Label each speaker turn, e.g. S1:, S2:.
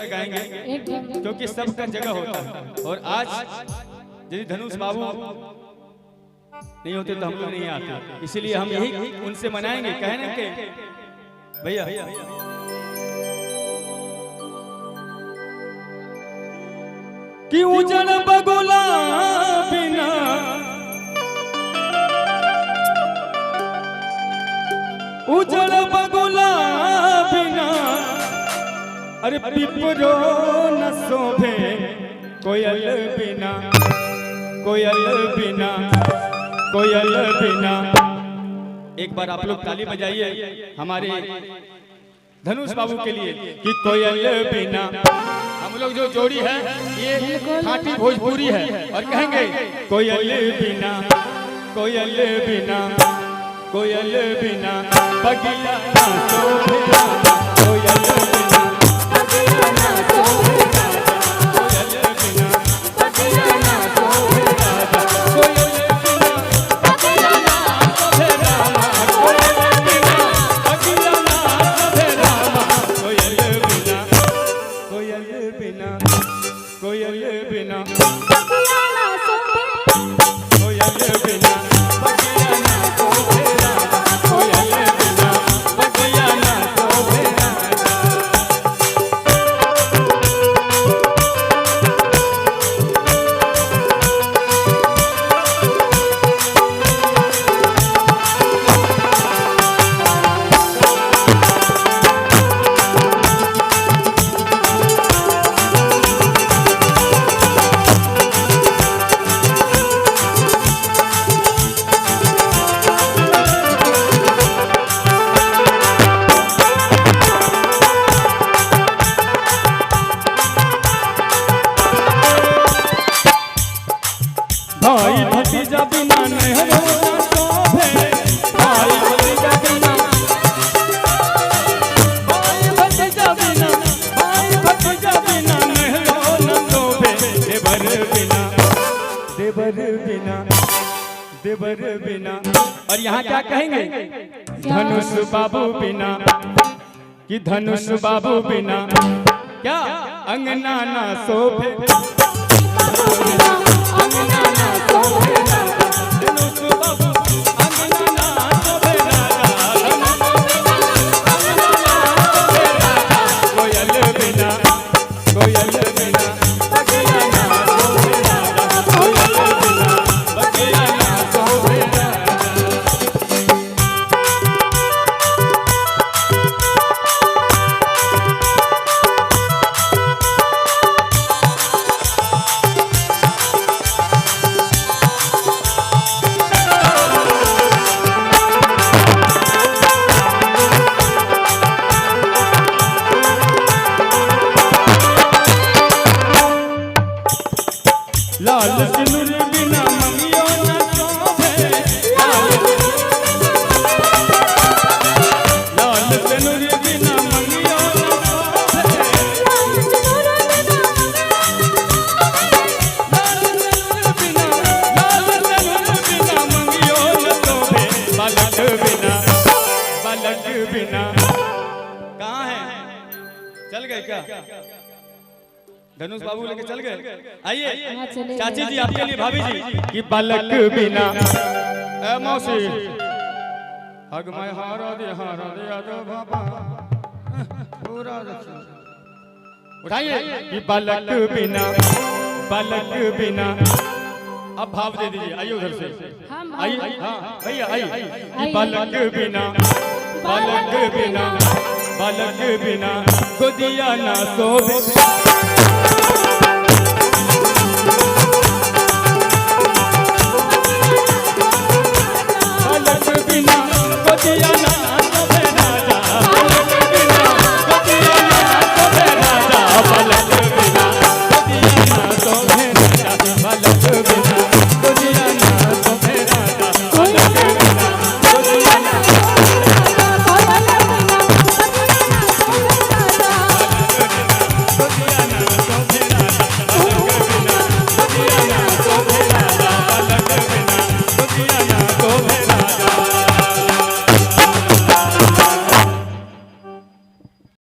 S1: गाएंगे क्योंकि सबका जगह होता है। और आज यदि धनुष बाबू नहीं होते तो हम लोग नहीं आते, इसीलिए हम यही उनसे मनाएंगे। कहने के भैया कि उजड़ बगुला बिना, उजड़ बगुला बिना, अरे पिपरो न शोभे कोयल बिना, कोयल बिना, कोयल बिना। एक बार आप लोग ताली बजाइए हमारे धनुष बाबू के लिए कि कोयल बिना। हम लोग जो जोड़ी है ये खाटी भोजपुरी है और कहेंगे कोयल बिना, कोयल बिना, कोयल बिना बगिया ना शोभे, कोयल बिना बगिया ना शोभे, कोयल बिना बगिया ना शोभे, कोयल बिना बगिया ना शोभे रामा, कोयल बिना बगिया ना शोभे रामा, कोयल बिना, कोयल बिना, कोयल बिना बगिया ना शोभे, कोयल बिना बगिया ना शोभे रामा, कोयल बिना बगिया ना शोभे रामा। भाई भतीजा बिना नहरो ना शोभे, भाई भतीजा बिना, भाई भतीजा बिना, भाई भतीजा बिना नहरो ना शोभे, देवर बिना, देवर बिना, देवर बिना। और यहाँ क्या कहेंगे? धनुष बाबू बिना, कि धनुष बाबू बिना क्या अंगना ना शोभे, अंगना ना शोभे, धनुष बाबू अंगना ना शोभे राजा, अंगना ना शोभे राजा, कोयल बिना, कोयल बिना बगिया ना शोभे राजा, कोयल बिना बगिया ना शोभे राजा। लाल सिनुर बिना मंगियो न शोभे, लाल लाल सिनुर बिना मंगियो न शोभे, लाल सिनुर बिना, लाल सिनुर बिना मंगियो न शोभे, बालक बिना, बालक बिना। कहाँ है? चल गए क्या? धनुष बाबू लेके चल गए? आइए चाची जी आपके लिए, भाभी जी कि बालक बिना। ए मौसी हग मैं हारा दे हारा दे दो बाबा पूरा उठाइए कि बालक बिना, बालक बिना। अब भाव दे दीजिए, आइए उधर से आइए, हाँ भैया आइए कि बालक बिना, बालक बिना, बालक बिना गोदिया ना शोभे, बालक बिना गोदिया